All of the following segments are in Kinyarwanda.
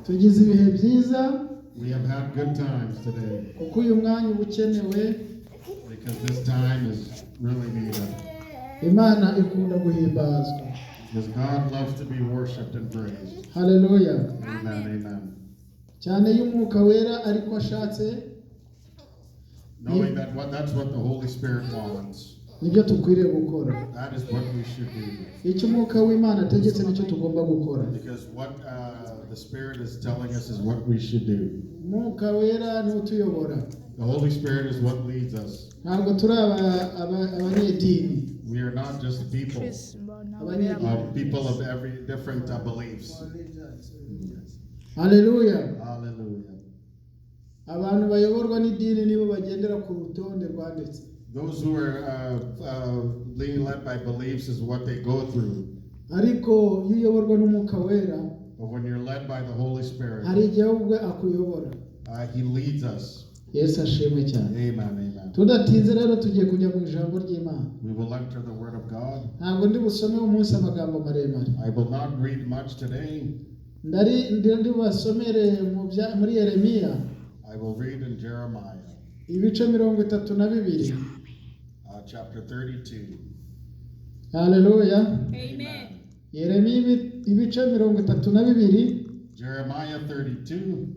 Tugize ibihe byiza. We have had good times today Kuko uyu mwanya uba ukenewe. Because this time is really needed. Imana ikunda guhimbazwa. Because God loves to be worshipped and praised. Haleluya. Amen, amen. Cyane iyo Umwuka Wera ariko ashatse. Knowing that that's what the Holy Spirit wants. Nibyo dukwiriye gukora. That is what we should do. Icyo Umwuka w'Imana ategetse nicyo tugomba gukora. Because what the Spirit is telling us is what we should do. Umwuka Wera niwe utuyobora. The Holy Spirit is what leads us. Ntabwo turi abanyedini. We are not just people, Abanyedini. People of every different beliefs. Haleluya. Hallelujah. Abantu bayoborwa n'idini nibo bagendera ku rutonde rwanditse. Those who are being led by beliefs is what they go through. Ariko iyo uyoborwa n'Umwuka Wera, But when you're led by the Holy Spirit, hari igihe ubwe akuyobora. He leads us. Yesu ashimwe cyane. Amen, amen. Tudatinze rero tugiye kujya mu ijambo ry'Imana. We will enter the Word of God. Ntabwo ndi busome umunsi amagambo maremare. I will not read much today. Ndari ndi bubasomere muri Yeremiya. I will read in Jeremiah, Ibice 32. Chapter 32. Haleluya. Amen. Yeremiya ibice 32. Jeremiah 32.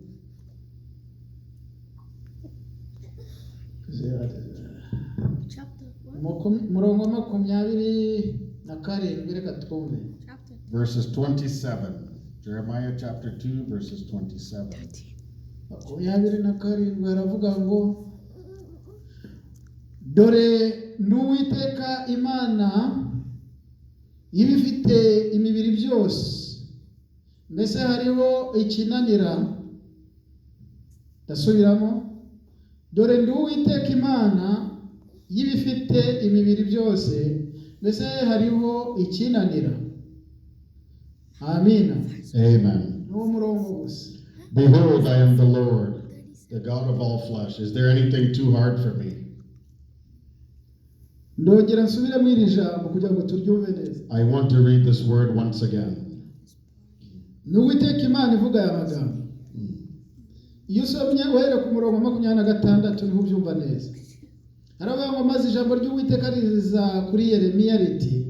Chapter what? Murongo wa 27, reka twumve. Chapter Verses 27. Jeremiah chapter 2, verses 27. 27 haravuga ngo: "Dore ni Uwiteka Imana y'ibifite imibiri byose, mbese hariho ikinanira?" Ndasubiramo: "Dore ndi Uwiteka Imana y'ibifite imibiri byose, mbese hariho ikinanira?" Amina. Amen. Ni uwo murongo gusa. "Behold, I am the Lord, the God of all flesh. Is there anything too hard for me?" Ndongera nsubiremo iri jambo kugira ngo turyumve neza. I want to read this word once again. Ni Uwiteka Imana ivuga aya magambo. Iyo usomye uhereye ku murongo wa 26 niho ubyumva neza. Haravuga ngo: "Maze ijambo ry'Uwiteka riza kuri Yeremiya riti: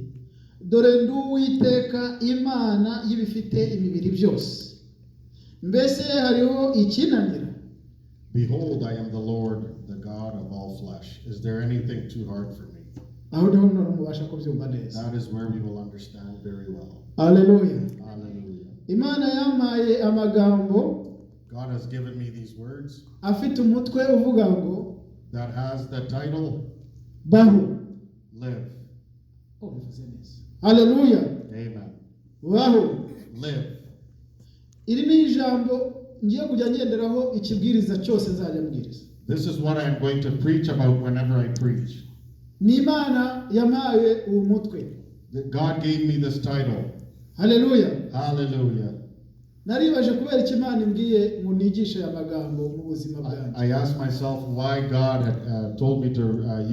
'Dore ndi Uwiteka Imana y'ibifite imibiri byose, mbese hariho ikinanira?'" "Behold, I am the Lord, the God of all flesh. Is there anything too hard for me?" Aho niho none mubasha kubyumva neza. That is where we will understand very well. Haleluya. Hallelujah. Imana yampaye amagambo God has given me these words afite umutwe uvuga ngo that has the title "Baho." "Live." Oh, bivuze neza. Haleluya. Amen. Baho. Live. Iri ni ijambo ngiye kujya ngenderaho ikibwiriza cyose nzajya mbwiriza. This is what I am going to preach about whenever I preach. Ni Imana yampaye uwo mutwe. That God gave me this title. Haleluya. Hallelujah. Naribaje kubera icyo Imana imbwiye ngo nigishe aya magambo mu buzima bwanjye. I asked myself why God had told me to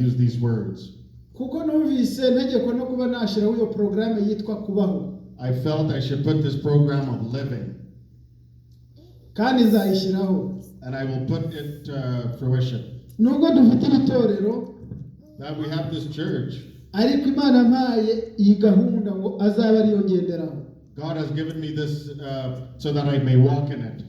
use these words. Kuko numvise ntegekwa no kuba nashyiraho iyo porogaramu yitwa "Kubaho." I felt I should put this program of living, Kandi nzayishyiraho. And I will put it to fruition. Nubwo dufite iri torero, That we have this church, ariko Imana yampaye iyi gahunda ngo azabe ariyo ngenderaho. God has given me this so that I may walk in it.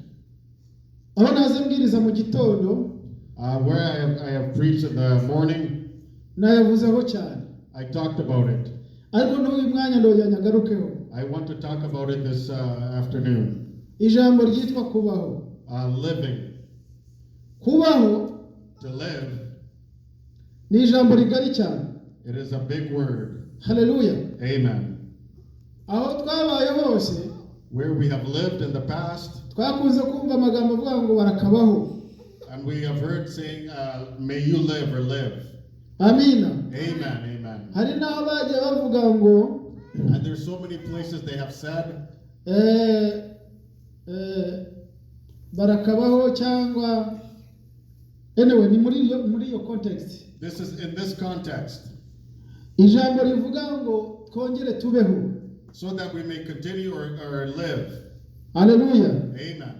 Aho naze mbwiriza mu gitondo, Where I have preached in the morning, nayavuzeho cyane. I talked about it. Ariko n'uyu mwanya ndongera nyagarukeho. I want to talk about it this afternoon. Ijambo ryitwa "Kubaho." Living. Kubaho To live, ni ijambo rigari cyane. It is a big word. Haleluya. Amen. Aho twabaye hose, Where we have lived in the past, twakunze kumva amagambo avuga ngo "Barakabaho." and we have heard saying, "May you live" or "Live." Amina. Amen, amen. Hari n'aho bagiye bavuga ngo And there's so many places they have said, "Barakabaho" cyangwa anyway ni muri iyo context. This is in this context, Ijambo rivuga ngo twongere tubeho. So that we may continue or live. Haleluya. Amen.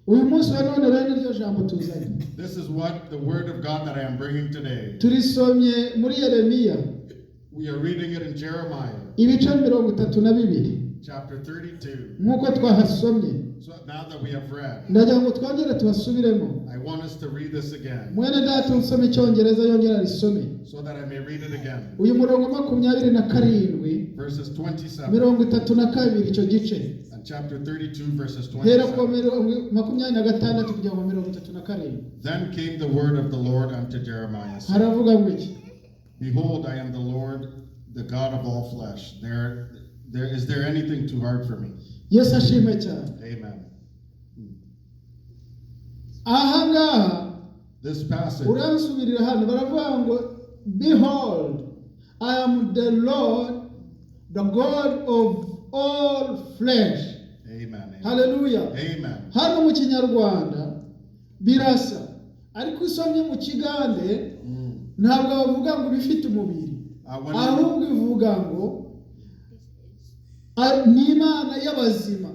Uyu munsi wa none rero niryo jambo tuzanye. This is what the word of God that I am bringing today. Turisomye muri Yeremiya, We are reading it in Jeremiah ibice 32, chapter 32. nk'uko twahasomye. So now that we have read, Ndagira ngo twongere tuhasubiremo. I want us to read this again Mwene data usome icyongereza yongere arisome. So that I may read it again. Uyu murongo 27, Verses 27 32, icyo gice, and chapter 32, verses hera ku 27. 26 kugera mu 37. Then came the word of the Lord unto Jeremiah, saying, Haravuga ngo iki? "Behold, I am the Lord, the God of all flesh. Is there anything too hard for me?" Yesu ashimwe cyane. Amen. Aha ngaha, This passage, uransubirira hano, baravuga ngo: "Behold, I am the Lord, the God of all flesh." Amen. Amen. Haleluya. Amen. Hano mu Kinyarwanda birasa, ariko usomye mu Kigande, ntabwo bavuga ngo ibifite umubiri, ahubwo ivuga ngo ni Imana y'abazima.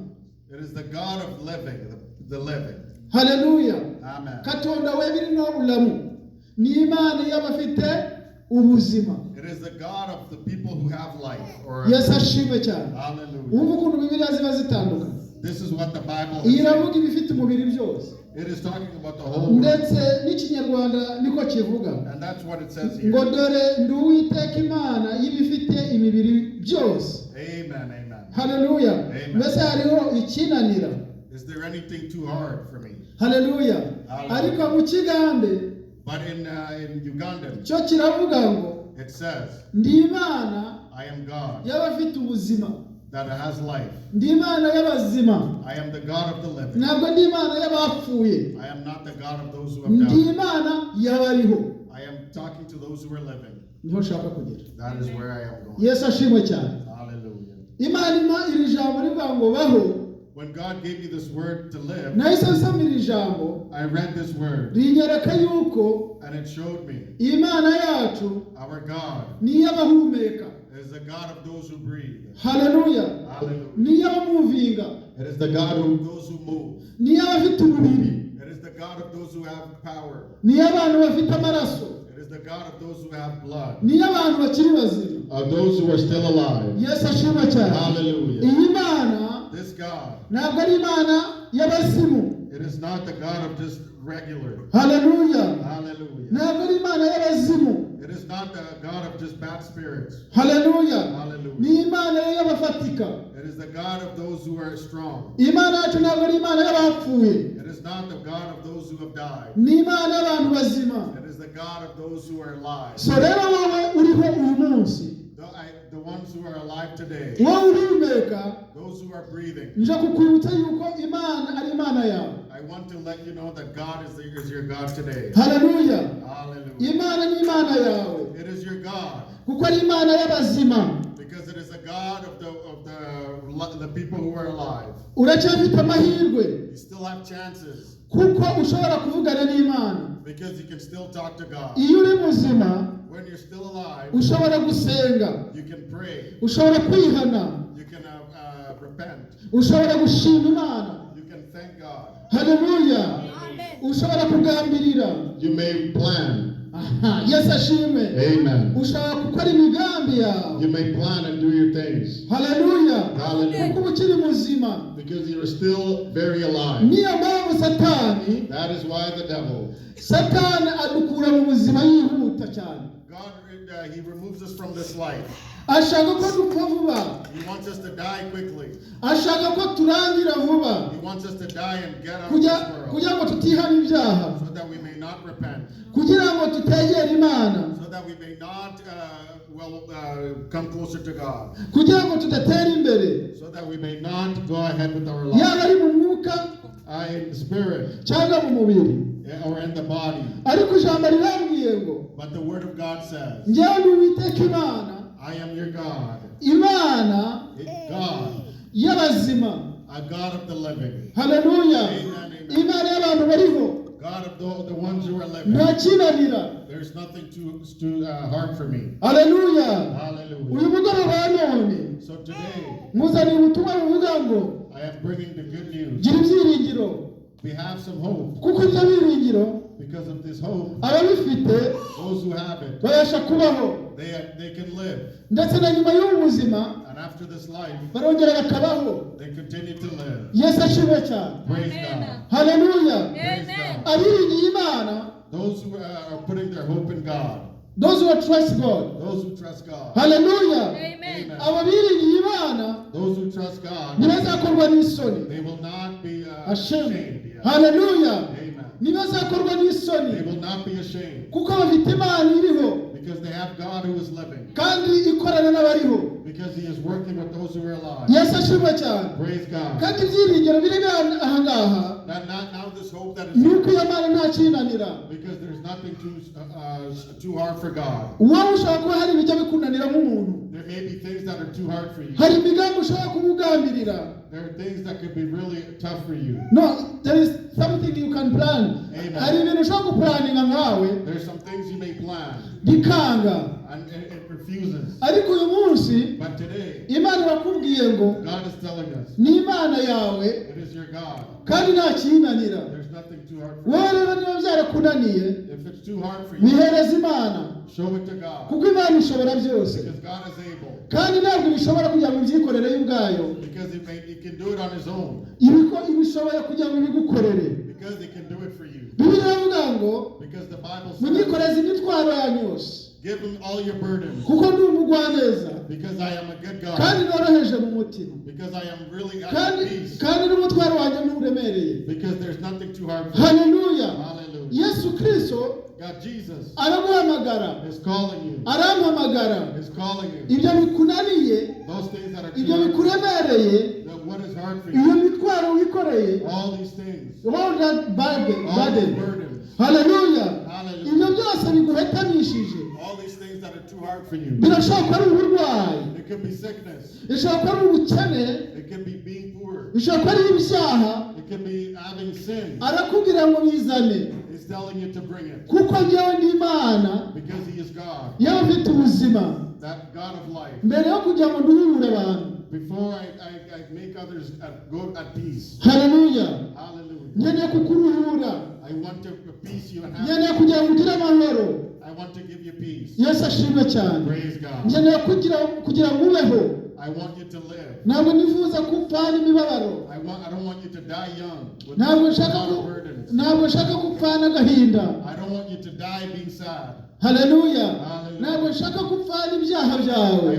It is the God of living, the living. Haleluya. Amen. Katonda w'ebirina obulamu, ni Imana y'abafite ubuzima. It is the God of the people who have life. Or Yesu ashimwe cyane. Hallelujah. Wumva ukuntu Bibiliya ziba zitandukanye. This is what the Bible Iyi is iravuga saying. ibifite umubiri byose. It is talking about the whole world. Ndetse n'Ikinyarwanda niko kivuga, And that's what it says here. ngo: "Dore ndi Uwiteka Imana y'ibifite imibiri byose." Amen. Amen. Haleluya. Amen. Mbese hariho ikinanira? Is there anything too hard for me? Haleluya. Hallelujah. Ariko mu Kigande, But in Ugandan, cyo kiravuga ngo: it says, "Ndi Imana "I am God y'abafite ubuzima, that has life. ndi Imana y'abazima, I am the God of the living. ntabwo ndi Imana y'abapfuye, I am not the God of those who have ndi died. Imana y'abariho." I am talking to those who are living." Niho nshaka kugera. That is where I am going. Yesu ashimwe cyane. Hallelujah. Imana impa iri jambo rivuga ngo baho, When God gave me this word to live, nahise nsoma iri jambo, I read this word rinyereka yuko and it showed me Imana yacu our God ni iy'abahumeka. Is the God of those who breathe. Haleluya. Hallelujah. Ni iy'abamuvinga. It is the God of those who move. Ni iy'abafite umubiri. It is the God of those who have power. Ni iy'abantu bafite amaraso. It is the God of those who have blood. Ni iy'abantu bakiri bazima. Of those who are still alive. Yesu ashimwe cyane. Hallelujah. Iyi Mana This God, ntabwo ari Imana y'abazimu. It is not the God of just regular. Haleluya. Hallelujah. Ntabwo ari Imana y'abazimu. It is not the God of just bad spirits. Haleluya. Hallelujah. Ni Imana y'abafatika. It is the God of those who are strong. Imana yacu ntabwo ari Imana y'abapfuye. It is not the God of those who have died. Ni Imana y'abantu bazima. It is the God of those who are alive. So rero wowe uriho uyu munsi, The ones who are alive today, wowe uhumeka, those who are breathing. Nje kukwibutsa yuko Imana ari Imana yawe. I want to let you know that God is your God today. Haleluya. Hallelujah. Imana ni Imana yawe, It is your God kuko ari Imana y'abazima. Because it is a God of the people who are alive. Uracyafite amahirwe, You still have chances kuko ushobora kuvugana n'Imana. Because you can still talk to God. Iyo uri muzima, When you're still alive, ushobora gusenga, you can pray, ushobora kwihana, you can repent, ushobora gushima Imana. You can thank God. Haleluya. Amen. Ushobora kugambirira. You may plan. Aha, Yesu ashimwe. Amen. Ushobora gukora imigambi yawe. You may plan and do your things. Haleluya. Hallelujah. Kuko uba ukiri muzima. Because you're still very alive. Niyo mpamvu Satani, That is why the devil, Satani adukura mu buzima yihuta cyane. God, he removes us from this life. Ashaka ko dupfa vuba. He wants us to die quickly. Ashaka ko turangira vuba, He wants us to die and get out of this kugira world kugira ngo tutihana ibyaha, so that we may not repent, kugira ngo tutegere Imana, so that we may not, well, come closer to God, kugira ngo tudatera imbere, so that we may not go ahead with our life yaba ari mu mwuka in the spirit cyangwa mu mubiri. Or in the body. Ariko ijambo rirambwiye ngo: But the word of God says, "Njyewe ni Uwiteka Imana, "I am your God, Imana God, y'abazima." A God of the living." Haleluya. Amen, amen. Imana y'abantu bariho. God of the ones who are living. Nta kinanira. There's nothing too hard for me. Haleluya. Uyu Hallelujah. mugoroba wa none, So today, muzaniye ubutumwa buvuga ngo: I am bringing the good news. Gira ibyiringiro. We have some hope. Kuko ibyo biringiro, Because of this hope, ababifite those who have it, babasha kubaho, they can live. Ndetse na nyuma y'ubu buzima And after this life, barongera bakabaho. They continue to live. Yesu ashimwe cyane. Praise Amen. God. Haleluya. Praise Amen. God. Abiringiye Imana, Those who are putting their hope in God, those who trust God, those who trust God, haleluya. Amen. Amen. Abo biringiye Imana Those who trust God, ntibazakorwa n'isoni. They will not be ashamed. Ashamed. Yeah. Haleluya. Amen. Ntibazakorwa n'isoni, They will not be ashamed kuko bafite Imana iriho, because they have God who is living, kandi ikorana n'abariho. Because He is working with those who are alive. Yesu ashimwe cyane. Praise God. Kandi ibyiringiro biri aha ngaha Not now this hope that is ni uko here, iyo Mana nta kinanira. Because there's nothing too hard for God. Wowe ushobora kuba hari ibijya bikunanira nk'umuntu. There may be things that are too hard for you. Hari imigambi ushobora kuba ugambirira. There are things that could be really tough for you. No, there is something you can plan. Amen. Hari ibintu ushobora guplanninga nkawe, There's some things you may plan bikanga. And it refuses. Ariko uyu munsi But today, Imana irakubwiye ngo God is telling us ni Imana yawe, it is your God. Kandi nta kiyinanira. There's nothing too hard for Wowe you. rero niba byarakunaniye, If it's too hard for you, bihereza Imana, show it to God. Kuko Imana ishobora byose. Because God is able. Kandi ntabwo ibishobora kugira ngo ibyikorere yo ubwayo. Because He can do it on His own. Ibiko ibishoboye kugira ngo ibigukorere. Because He can do it for you. Bibiliya iravuga ngo Because the Bible says, munyikoreze imitwaro yanyu yose, "Give Him all your burdens. Kuko ndi umugwaneza, Because I am a good God. Kandi noroheje mu mutima, Because I am really at kandi peace. Kandi n'umutwaro wanjye nturemereye. Because there's nothing too hard for you." Haleluya. Hallelujah. Yesu Kristo God, Jesus araguhamagara, is calling you. Arampamagara. Is calling you. Ibyo bikunaniye, Those things that are too ibyo hard, bikuremereye, that what is hard for iyo you. mitwaro wikoreye, All these things. All that burden, All these burden. burdens. Haleluya. Hallelujah. Ibyo byose biguhetamishije, All these things that are too hard for you. Birashoboka ko ari uburwayi, It could be sickness. Bishobora kuba ari ubukene, It could be being poor. Bishobora kuba ari ibyaha. It could be having sin. Arakubwira ngo bizane, He's telling you to bring it. Kuko njyewe ndi Imana Because He is God. y'abafite ubuzima. That God of life. Mbere yo kugira ngo nduhure abantu, Before I make others go at peace. Haleluya. Hallelujah. Nkeneye kukuruhura. I want to peace you and have Nkeneye kugira ngo ugire amahoro. I want to give you peace. Yesu ashimwe cyane. Praise God. Nkeneye kugira ngo ubeho. I want you to live. Ntabwo nifuza gupfana imibabaro. I don't want you to die young with Ntabwo a nshaka lot ku of burdens. Ntabwo nshaka gupfana agahinda. I don't want you to die being sad. Haleluya. Hallelujah. Ntabwo nshaka gupfana ibyaha byawe. I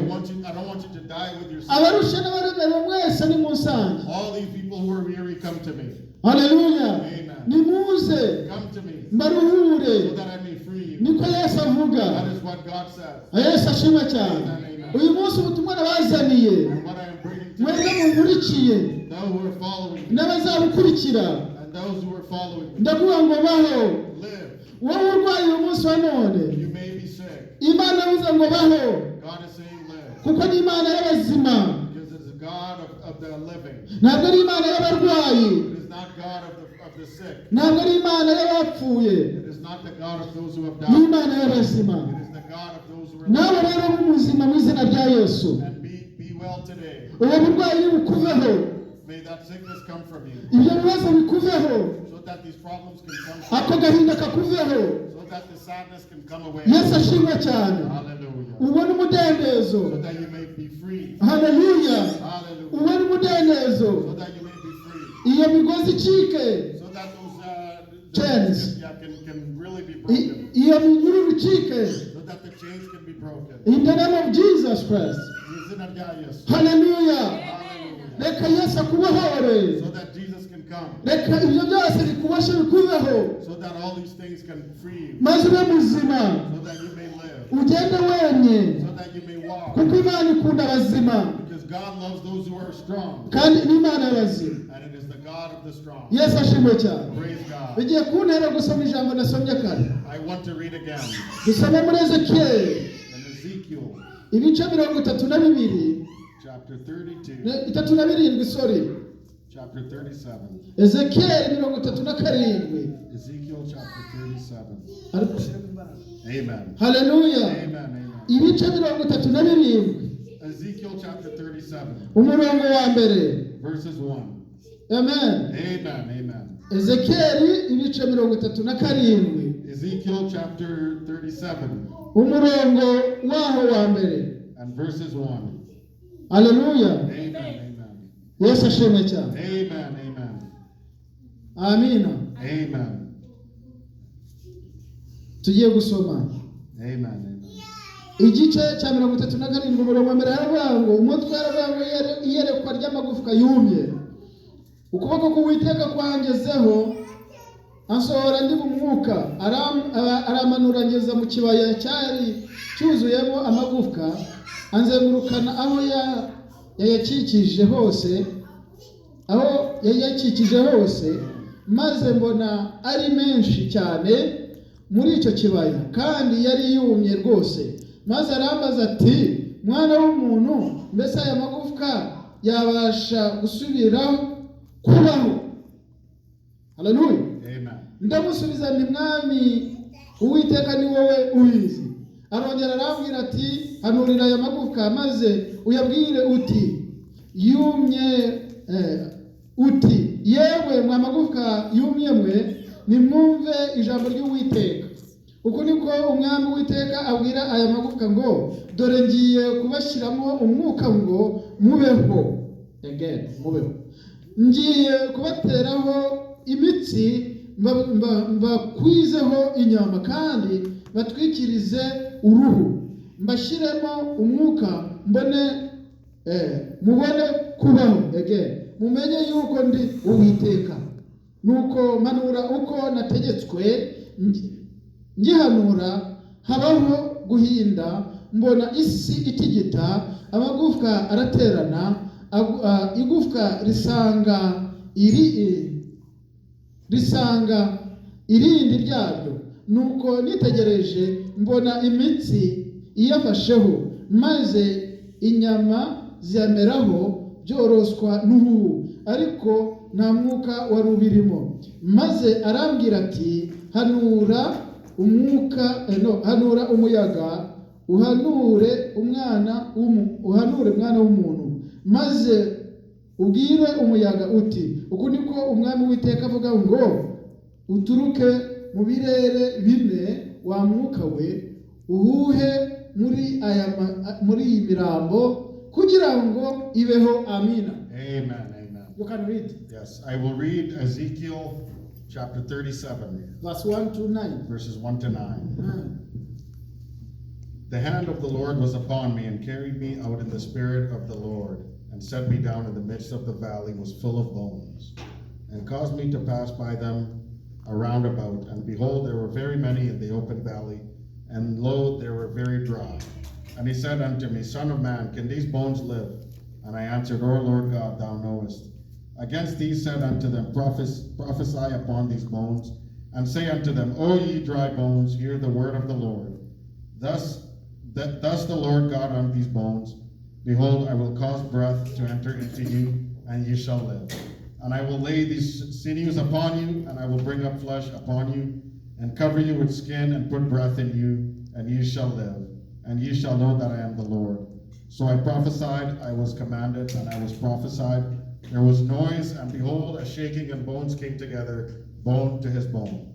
don't want you to die with your sin. Abarushe n'abaremerewe mwese nimunsange. All these people who are weary, come to me. Haleluya. Amen. Nimuze Come to me mbaruhure, so that I may free you. Niko Yesu avuga. That is what God says. Yesu ashimwe cyane. Uyu munsi ubutumwa nabazaniye, And what I am bringing to mwebwe munkurikiye those who are following me n'abazabukurikira, and those who are following me, ndakuvuga ngo baho. Live. Wowe urwaye uyu munsi wa none, You may be sick. Imana yavuze ngo baho, God is saying live. Kuko ni Imana y'abazima. Because it's a God of the living. Ntabwo ari Imana y'abarwayi. It is not God of the sick. Ntabwo ari Imana y'abapfuye. It is not the God of those who have Ni died. Imana y'abazima. It is the God of those who are Nawe living. rero b'umuzima mu izina rya Yesu. And be well today. Uwo burwayi nibukuveho. May that sickness come from you. Ibyo bibazo bikuveho. So that these problems can come from Ako you. gahinda kakuveho. So that the sadness can come away. Yesu ashimwe cyane. Hallelujah. Ubone umudendezo. So that you may be free. Haleluya. Hallelujah. Ubone umudendezo. So that you may be free. Iyo migozi icike. So that those Chains. yeah, can really be broken. Iyo minyururu icike. So that the chains can be broken. In the name of Jesus Christ. Mu izina rya Yesu. Haleluya. Amen. Reka Yesu akubohore. So that Jesus can come. Reka ibyo byose bikubashe bikubeho, So that all these things can free you. Maze ube muzima, So that you may live. Ugende wemye, So that you may walk. Kuko Imana ikunda abazima. Because God loves those who are strong. Kandi n'Imana y'abazima. And it is the God of the strong. Yesu ashimwe cyane. Praise God. Bigiye kuntera gusoma ijambo nasomye kare. I want to read again. Dusome muri Ezekiyeli, In Ezekiel ibice 32, chapter 32, 37, sorry. Chapter 37. Ezekiyeli 37. Ezekiel chapter 37. Ariko Amen. haleluya. Amen. Amen. Ibice 37. Ezekiel chapter 37, Umurongo wa mbere. Verses 1. Amen. Amen. Amen. Ezekiyeli ibice 37. Ezekiel chapter 37 Umurongo waho wa mbere. And verses 1. Aleluya. Amen. Amen. Yesu ashimwe cyane. Amen. Amen. Amina. Amen. Tugiye gusoma. Amen. Amen. Igice cya 37, umurongo wa mbere, haravuga ngo umutwe, haravuga ngo iyerekwa ry'amagufwa yumye. Ukuboko k'Uwiteka kwangezeho, ansohora ndi mu mwuka, aramanura ngeza mu kibaya cyari cyuzuyemo amagufwa, anzengurukana aho yayakikije hose, aho yayakikije hose, maze mbona ari menshi cyane muri icyo kibaya, kandi yari yumye rwose. Maze arambaza ati: "Mwana w'umuntu, mbese aya magufwa yabasha gusubira kubaho?" Haleluya. Amen. Ndamusubiza nti: "Mwami Uwiteka, ni wowe ubizi." Arongera arambwira ati: "Hanurira aya magufwa, maze uyabwire uti yumye, uti: 'Yewe mwa magufwa yumye mwe, nimwumve ijambo ry'Uwiteka. Uku niko Umwami Uwiteka abwira aya magufwa ngo: Dore ngiye kubashyiramo umwuka ngo mubeho.'" Again, mubeho. "Ngiye kubateraho imitsi, mbakwizeho inyama kandi batwikirize uruhu, mbashyiremo umwuka, mbone mubone kubaho." Again, "mumenye yuko ndi Uwiteka." Nuko mpanura uko nategetswe. Ngihanura habaho guhinda, mbona isi itigita, amagufwa araterana, igufwa risanga irindi ryaryo. Nuko nitegereje mbona imitsi iyafasheho, maze inyama ziyameraho, byoroswa n'uruhu, ariko nta mwuka wari ubirimo. Maze arambwira ati: "Hanura umwuka, no, hanura umuyaga, uhanure mwana w'umuntu, maze ubwire umuyaga uti: Uku niko Umwami Witeka avuga ngo: Uturuke mu birere bine, wa mwuka we, uhuhe muri iyi mirambo kugira ngo ibeho." Amina. Amen. Amen. You can read. Yes, I will read Ezekiel chapter 37, verse 1 to 9. Verses 1 to 9. The hand of the Lord was upon me and carried me out in the spirit of the Lord and set me down in the midst of the valley was full of bones, and caused me to pass by them around about. And behold, there were very many in the open valley, and lo, they were very dry. And he said unto me, Son of man, can these bones live? And I answered, O Lord God, thou knowest. Against these said unto them, Prophesy upon these bones, and say unto them, O ye dry bones, hear the word of the Lord. Thus the Lord God on these bones, behold, I will cause breath to enter into you, and ye shall live. And I will lay these sinews upon you, and I will bring up flesh upon you, and cover you with skin, and put breath in you, and ye shall live. And ye shall know that I am the Lord. So I prophesied, I was commanded, and I was prophesied. There was noise, and behold, a shaking, and bones came together, bone to his bone.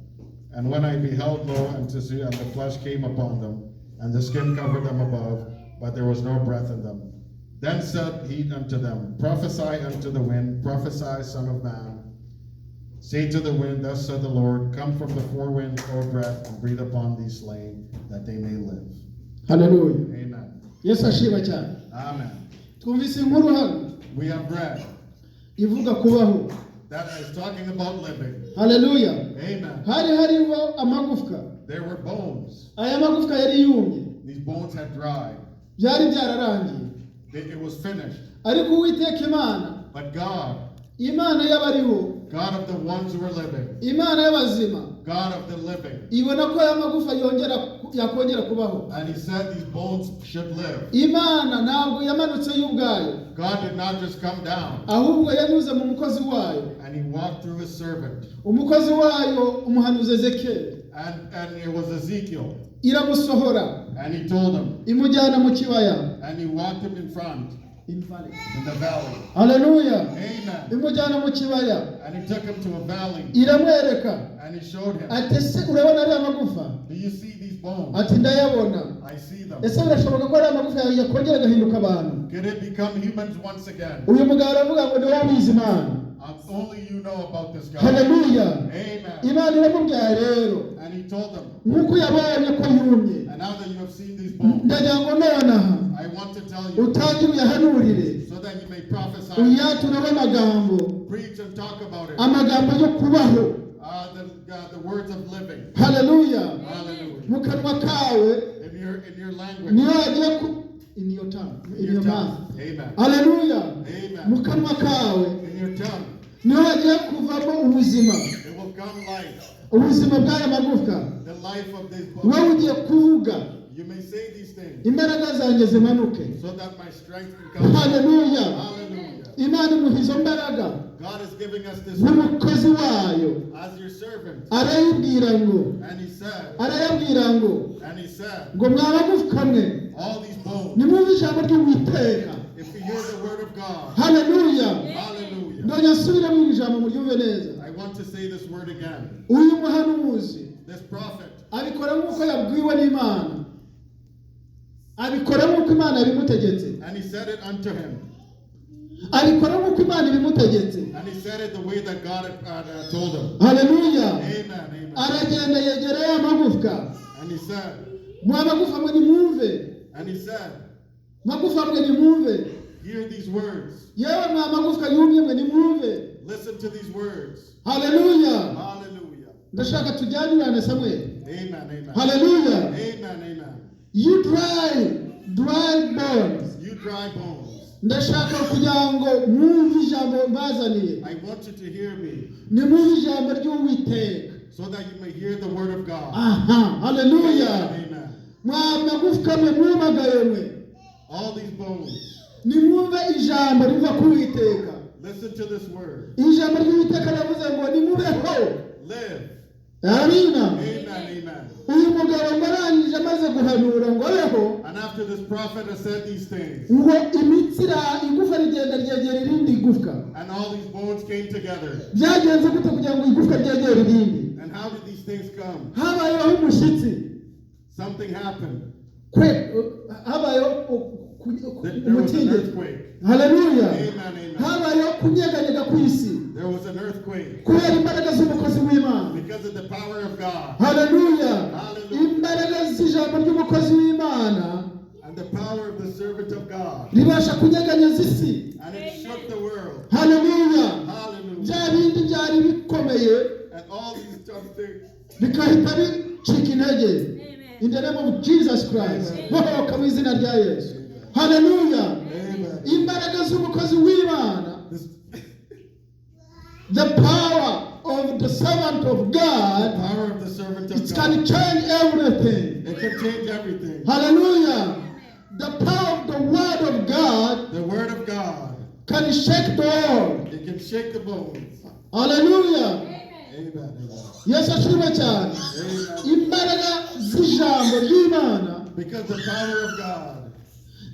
And when I beheld, lo, and to see, and the flesh came upon them, and the skin covered them above, but there was no breath in them. Then said he unto them, Prophesy unto the wind, prophesy, son of man. Say to the wind, Thus said the Lord, Come from the four winds, O breath, and breathe upon these slain, that they may live. Haleluya. Amen. Yesu ashimwe cyane. Amen. Twumvise inkuru hano We have read ivuga kubaho. That is talking about living. Haleluya. Amen. Hari hariho amagufwa. There were bones. Aya magufwa yari yumye. These bones had dried. Byari byararangiye. It was finished. Ariko Uwiteka Imana, But God, Imana y'abariho, God of the ones who are living, Imana y'abazima, God of the living, ibona ko aya magufa yongera yakongera kubaho. And He said these bones should live. Imana ntabwo yamanutse y'ubwayo, God did not just come down, ahubwo yanyuze mu mukozi wayo, and He walked through His servant. Umukozi wayo umuhanuzi Ezekiyeli. And it was Ezekiel. Iramusohora. And he told him, Imujyana mu kibaya. And he walked him in front In valley. In the valley. Haleluya. Amen. Imujyana mu kibaya. And he took him to a valley Iramwereka. And he showed him. Ati ese urabona ariya magufa? Do you see these bones? Ati ndayabona. I see them. Ese birashoboka ko ariya magufa yakongera agahinduka abantu? Can it become humans once again? Uyu mugabo aravuga ngo ni wowe ubizi, Imana. Only you know about this, God. Haleluya. Amen. Imana iramubwira rero, And he told them, nk'uko yabonye ko yumye, and now that you have seen these bones, ndagira ngo nonaha I want to tell you utangire uyahanurire, so that you may prophesy, uyatureho amagambo, preach and talk about it. Amagambo yo kubaho. The words of living. Haleluya. Hallelujah. Mu kanwa kawe In your language. niyo hagiye ku in your tongue, In in your your tongue. mouth. Amen. Haleluya. Amen. Mu kanwa kawe In your tongue. niho hagiye kuvamo ubuzima, It will come life. Ubuzima bw'aya magufwa. The life of these Wowe bones. ugiye kuvuga, You may say these things imbaraga zanjye zimanuke. So that my strength can come. Haleluya. Hallelujah. Imana imuha izo mbaraga God is giving us this nk'umukozi wayo. As your servant. Arayibwira ngo, And he said, arayabwira ngo, and he said, ngo mwa magufwa mwe, all these bones, nimwumve ijambo ry'Uwiteka. If you hear the word of God, Haleluya. Hallelujah. Ndongera nsubiremo iri jambo muryumve neza. I want to say this word again. Uyu muhanuzi This prophet, abikora nk'uko yabwiwe n'Imana, abikora nk'uko Imana yabimutegetse. And he said it unto him, Abikora nk'uko Imana ibimutegetse. And he said it the way that God had told him. Haleluya. Amen. Amen. Aragenda yegera ya magufwa. And he said, Mwa magufa mwe, nimwumve. And he said, Magufa mwe, nimwumve. Hear these words. Yewe mwa magufwa yumye mwe, nimwumve. Listen to these words. Haleluya. Hallelujah. Ndashaka tujyanirane, Samweli. Amen. Amen. Haleluya. Amen. Amen. You dry bones. You dry bones. Ndashaka kugira ngo mwumve ijambo mbazaniye. I want you to hear me Nimwumve ijambo ry'Uwiteka. So that you may hear the word of God. Aha, haleluya. Amen. Mwa magufwa mwe mwumagaye mwe, All these bones. Nimwumve ijambo riva ku Uwiteka. Listen to this word. Ijambo ry'Uwiteka riravuze ngo nimubeho. Live. Amina. Amen. Amen. Uyu mugabo ngo arangije amaze guhanura ngo abeho, And after this prophet has said these things, ngo imitsi igufa rigenda ryegera irindi gufwa. And all these bones came together. Byagenze gute kugira ngo igufwa ryegere irindi? And how did these things come? Habayeho umushyitsi. Something happened. Kwe habayeho There was an umutingito. Earthquake. Haleluya. Amen. Amen. Habayeho kunyeganyega kw'isi There was an earthquake kubera imbaraga z'umukozi w'Imana. Because of the power of God Haleluya. Hallelujah. Imbaraga z'ijambo ry'umukozi w'Imana and the power of the servant of God. Ribasha kunyeganyeza isi. And it shook the world. Haleluya. Hallelujah. Bya bindi byari bikomeye And all these tough things. Bigahita bicika intege. Amen. In the name of Jesus Christ, Amen. bohoka mu izina rya Yesu. Haleluya. Amen. Imbaraga z'umukozi w'Imana, This, the power of the servant of God, power of the servant of it can God. Change everything. It can change everything. Hallelujah. The power of the word of God The word of God. Can shake the world. It can shake the bones. Hallelujah. Amen. Amen. Amen. Yesu ashimwe cyane. Amen. Imbaraga z'ijambo ry'Imana Because the power of God,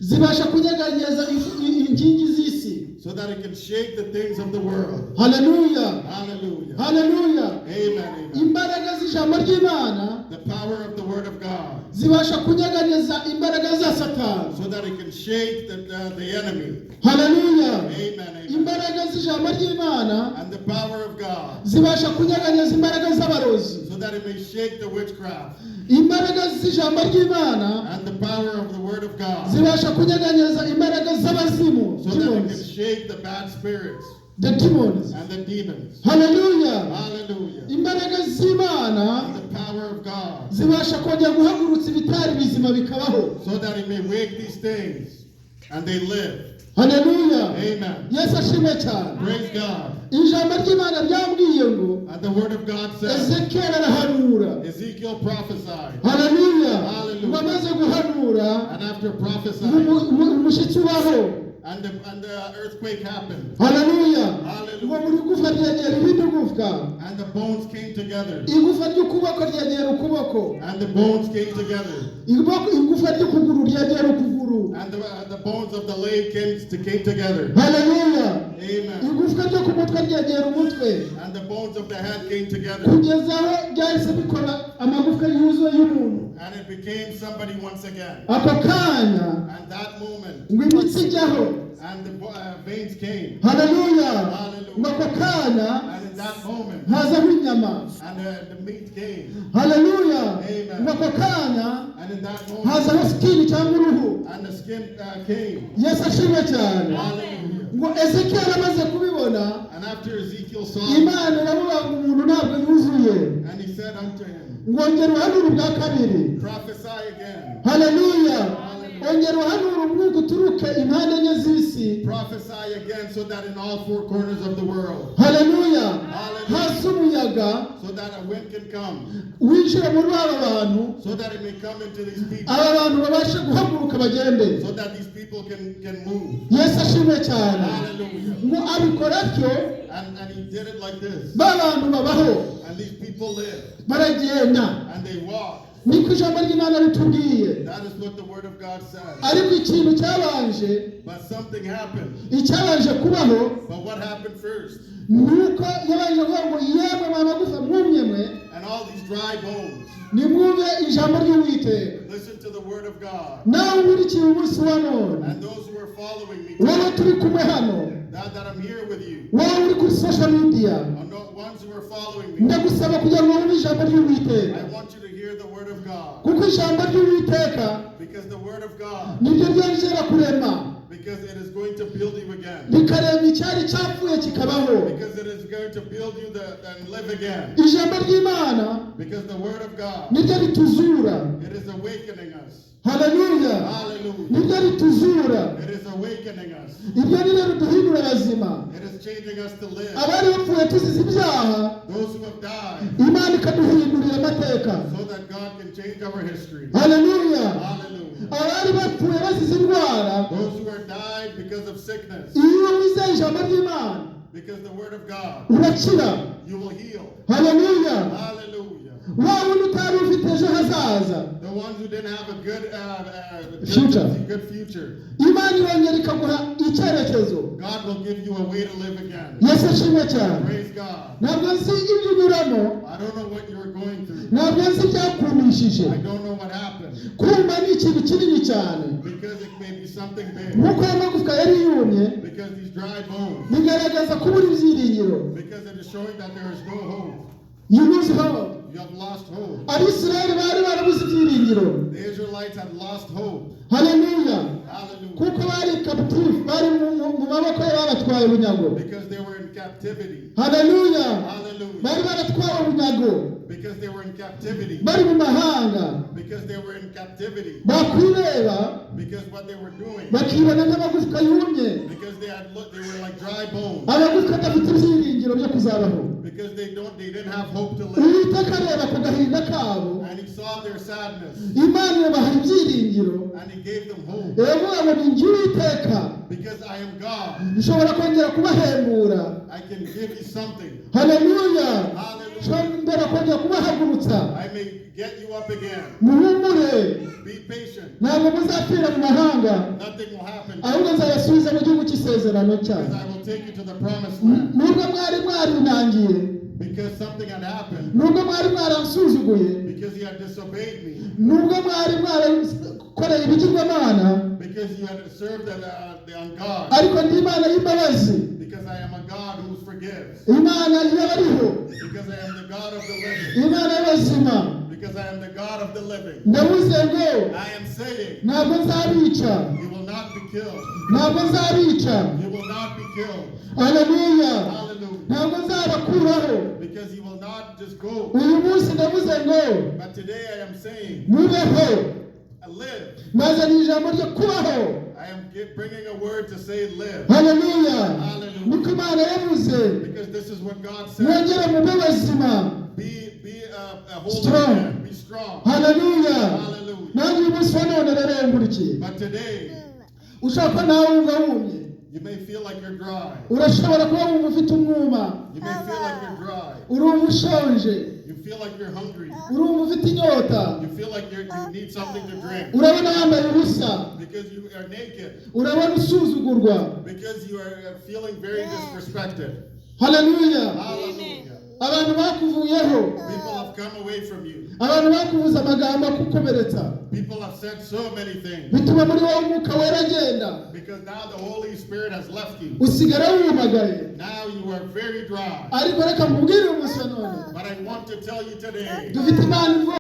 zibasha kunyeganyeza inkingi z'isi. So that it can shake the things of the world. Haleluya. Hallelujah. Haleluya. Amen. Amen. Imbaraga z'ijambo ry'Imana The power of the word of God, zibasha kunyeganyeza imbaraga za Satani. So that it can shake the enemy. Haleluya. Amen. Amen. Imbaraga z'ijambo ry'Imana And the power of God, zibasha kunyeganyeza imbaraga z'abarozi. So that it may shake the witchcraft. Imbaraga z'ijambo ry'Imana And the power of the word of God, zibasha kunyeganyeza imbaraga z'abazimu. So that it can Demons. Shake the bad spirits The demons. And the demons. Haleluya. Hallelujah. Imbaraga z'Imana And the power of God, zibasha kongera guhagurutsa ibitari bizima bikabaho. So that it may wake these things and they live. Haleluya. Amen. Yesu ashimwe cyane. Praise God. Ijambo ry'Imana ryambwiye ngo And the word of God says, Ezekiyeli arahanura. Ezekiel prophesied. Haleluya. Hallelujah. Ngo amaze guhanura, And after prophesying, umushyitsi ubaho. And the earthquake happened. Haleluya. Hallelujah. Ngo buri gufa ryegera irindi gufwa. And the bones came together. Igufa ry'ukuboko ryegera ukuboko. And the bones came together. Igufa ry'ukuguru ryegera ukuguru. And the bones of the leg came together. Haleluya. Amen. Igufwa ryo ku mutwe ryegera umutwe. And the bones of the head came together. Kugeza aho byahise bikora amagufwa yuzuye y'umuntu. And it became somebody once again. Ako kanya And that moment, ngo imitsi ijyaho. And the veins came. Haleluya. Hallelujah. Ngo ako kanya And in that moment, hazaho inyama. And the meat came. Haleluya. Amen. Ngo ako kanya And in that moment, hazaho skin cyangwa uruhu. And the skin came. Yesu ashimwe cyane. Hallelujah. Ngo Ezekiyeli amaze kubibona, And after Ezekiel saw, Imana iramuvuga ngo umuntu ntabwo yuzuye. And he said unto him, Ngo ongera uhanure ubwa kabiri. "Prophesy again." Haleluya. Ongera uhanure umwuka uturuke impande enye z'isi. Prophesy again so that in all four corners of the world, Haleluya. Hallelujah. Hasi umuyaga so that a wind can come, winjira muri aba bantu, so that it may come into these people, aba bantu babashe guhaguruka bagende. So that these people can move. Yesu ashimwe cyane. Hallelujah. Ngo abikora atyo. And he did it like this. Ba bantu babaho. And these people lived, Baragenda. And they walked. Niko ijambo ry'Imana ritubwiye. That is what the word of God says. Ariko ikintu cyabanje, But something happened. Icyabanje kubaho, But what happened first? Ni uko yabanje kuvuga ngo yemwe mwa magufa mwumye mwe, And all these dry bones, nimwumve ijambo ry'Uwiteka. Listen to the word of God. Nawe ukurikiye umunsi wa none, And those who are following me, wowe turi kumwe hano, now that I'm here with you, wowe uri kuri social media, and the ones who are following me, ndagusaba kugira ngo wumve ijambo ry'Uwiteka. I want you to hear the word of God. Kuko ijambo ry'Uwiteka Because the word of God, niryo ryongera kurema, because it is going to build you again. Rikarema icyari cyapfuye kikabaho. Because it is going to build you and live again. Ijambo ry'Imana Because the word of God, niryo rituzura. It is awakening us. Haleluya. Hallelujah. Niryo rituzura. It is awakening us. Ibyo ni ryo riduhindura abazima. It is changing us to live. Abari bapfuye tuzize ibyaha, Those who have died, Imana ikaduhindurira amateka. So that God can change our history. Haleluya. Hallelujah. Abari bapfuye bazize indwara, Those who are died because of sickness, iyo wizeye ijambo ry'Imana, because the word of God, urakira. You will heal. Haleluya. Hallelujah. Wa wundi utari ufite ejo hazaza, The ones who didn't have a good Future. good future, Imana irongera ikaguha icyerekezo. God will give you a way to live again. Yesu ashimwe cyane. Praise God. Ntabwo nzi ibyo unyuramo. I don't know what you were going through. Ntabwo nzi ibyakumishije. I don't know what happened. Kuma ni ikintu kinini cyane. Because it may be something big. Nk'uko aya magufwa yari yumye, Because these dry bones, bigaragaza kubura ibyiringiro. Because it is showing that there is no hope. You lose hope. You have lost hope. Abisirayeli bari barabuze ibyiringiro. The Israelites had lost hope. Haleluya. Hallelujah. Kuko bari captive, bari mu maboko y'ababatwaye bunyago. Because they were in captivity. Haleluya. Hallelujah. Bari baratwawe bunyago. Because they were in captivity. Bari mu mahanga. Because they were in captivity. Bakwireba, Because what they were doing. Bakibona nk'amagufwa yumye, Because they had looked, they were like dry bones. Amagufwa adafite ibyiringiro byo kuzabaho. Because they didn't have hope to live. Uwiteka areba ku gahinda kabo. And he saw their sadness. Imana ibaha ibyiringiro. And he gave them hope. Iravuga ngo ni njye Uwiteka. Because I am God. Nshobora kongera kubahembura. I can give you something. Haleluya. Hallelujah. Nshobora kongera kubahagurutsa. I may get you up again. Muhumure. Be patient. Ntabwo muzapfira mu mahanga, Nothing will happen. ahubwo nzabasubiza mu gihugu cy'isezerano cyanyu. Because I will take you to the promised land. Nubwo mwari mwarinangiye, Because something had happened. Nubwo mwari mwaransuzuguye, Because you had disobeyed me. Nubwo mwari mwarakoreye ibigirwamana, Because you had served the ungod. Ariko ndi Imana y'imbabazi. Because I am a God who forgives. Imana y'abariho. Because I am the God of the living. Imana y'abazima. Because I am the God of the living. Ndavuze ngo I am saying, ntabwo nzabica. You will not be killed. Ntabwo nzabica. You will not be killed. Haleluya. Hallelujah. Ntabwo nzabakuraho. Because you will not just go. Uyu munsi ndavuze ngo But today I am saying, mubeho. Live. Nazanye ijambo ryo kubaho. I am bringing a word to say live. Haleluya. Hallelujah. Niko Imana yavuze. Because this is what God said. Mwongere mube bazima. Be a holy Strong. Man. Be strong. Haleluya. Hallelujah. Nanjye uyu munsi wa none rero nkurikiye, But today, Ushobora kuba nawe wumva wumye. You may feel like you're dry. Urashobora kuba wumva ufite umwuma. You may feel like you're dry. Urumva ushonje. You feel like you're hungry. Urumva ufite inyota. You feel like you need something to drink Urabona wambaye ubusa. Because you are naked, Urabona usuzugurwa. Because you are feeling very disrespected. Haleluya. Hallelujah. Abantu bakuvuyeho. People have come away from you. Abantu bakuvuze amagambo akukomeretsa. People have said so many things Bituma muri wowe umwuka wera agenda. Because now the Holy Spirit has left you. Usigara wumagaye. Now you are very dry. Ariko reka nkubwire uyu munsi wa none, But I want to tell you today dufite Imana ivuga.